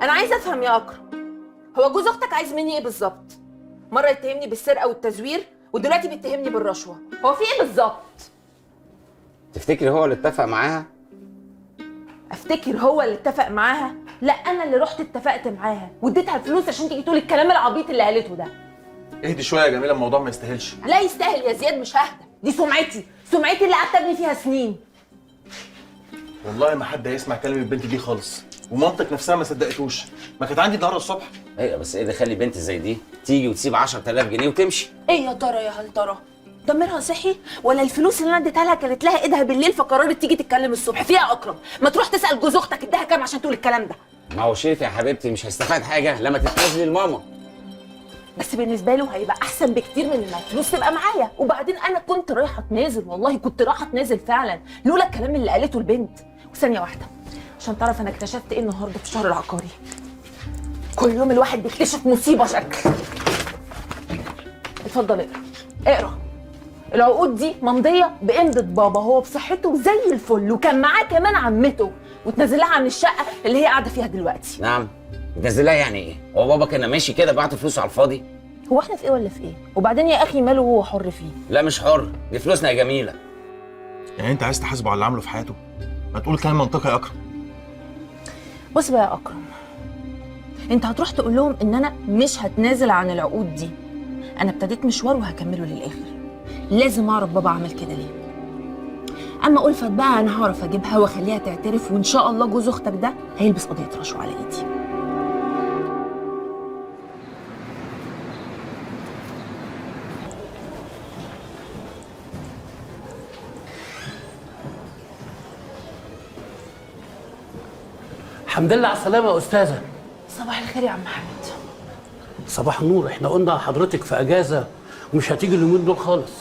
انا عايزه افهم يا اكرم، هو جوز اختك عايز مني ايه بالظبط؟ مرة يتهمني بالسرقة والتزوير ودلوقتي بيتهمني بالرشوة، هو في ايه بالظبط؟ تفتكري هو اللي اتفق معاها؟ افتكر هو اللي اتفق معاها؟ لا انا اللي رحت اتفقت معاها واديتها الفلوس عشان تيجي تقول الكلام العبيط اللي قالته ده. اهدي شوية يا جميلة، الموضوع ما يستاهلش. لا يستاهل يا زياد، مش ههدى، دي سمعتي، سمعتي اللي قعدت ابني فيها سنين. والله ما حد هيسمع كلام البنت دي خالص، ومامتك نفسها ما صدقتوش، ما كانت عندي النهارده الصبح. ايوه بس ايه اللي يخلي بنت زي دي تيجي وتسيب 10000 جنيه وتمشي؟ ايه يا ترى يا هل ترى؟ ضميرها صحي ولا الفلوس اللي انا اديتها لها كانت لها ايدها بالليل فقررت تيجي تتكلم الصبح؟ فيها يا اكرم، ما تروح تسال جوز اختك اداها كام عشان تقول الكلام ده. ما هو شريف يا حبيبتي مش هيستفاد حاجة لما تتنازلي لماما. بس بالنسبة له هيبقى احسن بكتير من ما الفلوس تبقى معايا. وبعدين انا كنت رايحة اتنازل، والله كنت رايحة اتنازل فعلا لولا الكلام اللي قالته البنت. وثانيه واحدة عشان تعرف انا اكتشفت ايه النهارده في الشهر العقاري. كل يوم الواحد بيكتشف مصيبة شكل. اتفضل اقرا اقرا. العقود دي ممضيه بامضه بابا، هو بصحته زي الفل، وكان معاه كمان عمته، وتنزل لها عن الشقة اللي هي قاعدة فيها دلوقتي. نعم؟ تنزلها يعني ايه؟ هو بابا كان ماشي كده بعت فلوسه على الفاضي؟ هو احنا في ايه ولا في ايه؟ وبعدين يا اخي ماله هو حر فيه؟ لا مش حر، دي فلوسنا يا جميلة. يعني انت عايز تحاسبه على اللي عمله في حياته؟ ما تقول كلام منطقي يا اكرم. بص بقى يا اكرم، انت هتروح تقول لهم ان انا مش هتنازل عن العقود دي. انا ابتديت مشوار وهكمله للاخر. لازم اعرف بابا عمل كده ليه. اما ألفت بقى انا هعرف اجيبها واخليها تعترف، وان شاء الله جوز اختك ده هيلبس قضية رشوة على ايدي. الحمد لله على السلامة يا استاذه. صباح الخير يا عم حامد. صباح النور. احنا قلنا حضرتك في اجازه ومش هتيجي اليومين دول خالص.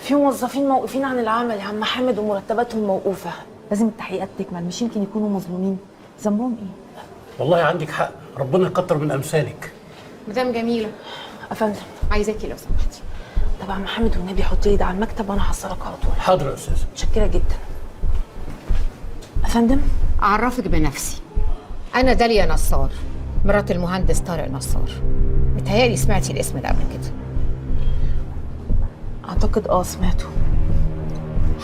في موظفين موقفين عن العمل يا عم حامد ومرتباتهم موقوفة، لازم التحقيقات تكمل، مش يمكن يكونوا مظلومين؟ ذنبهم ايه؟ والله عندك حق، ربنا يكتر من امثالك. مدام جميلة. افندم. عايزاكي لو سمحتي. طب يا عم حامد والنبي حطي لي ده على المكتب وانا هحصلك على طول. حاضر يا استاذه. متشكره جدا. افندم. اعرفك بنفسي، انا داليا نصار، مرات المهندس طارق نصار. متهيألي سمعتي الاسم ده قبل كده. اعتقد سمعته.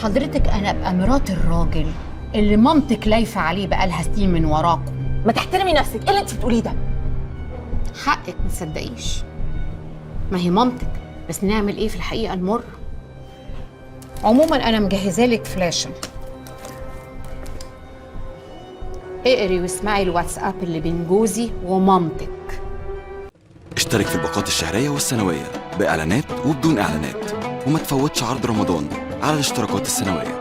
حضرتك انا ابقى مرات الراجل اللي مامتك لايفه عليه بقالها سنين من وراكم. ما تحترمي نفسك، ايه اللي انت بتقوليه ده؟ حقك ما تصدقيش، ما هي مامتك، بس نعمل ايه في الحقيقة المرة. عموما انا مجهزة لك فلاشه، اقري واسمعي الواتساب اللي بين جوزي ومامتك. اشترك في الباقات الشهرية والسنوية بإعلانات وبدون إعلانات، وما تفوتش عرض رمضان على الاشتراكات السنوية.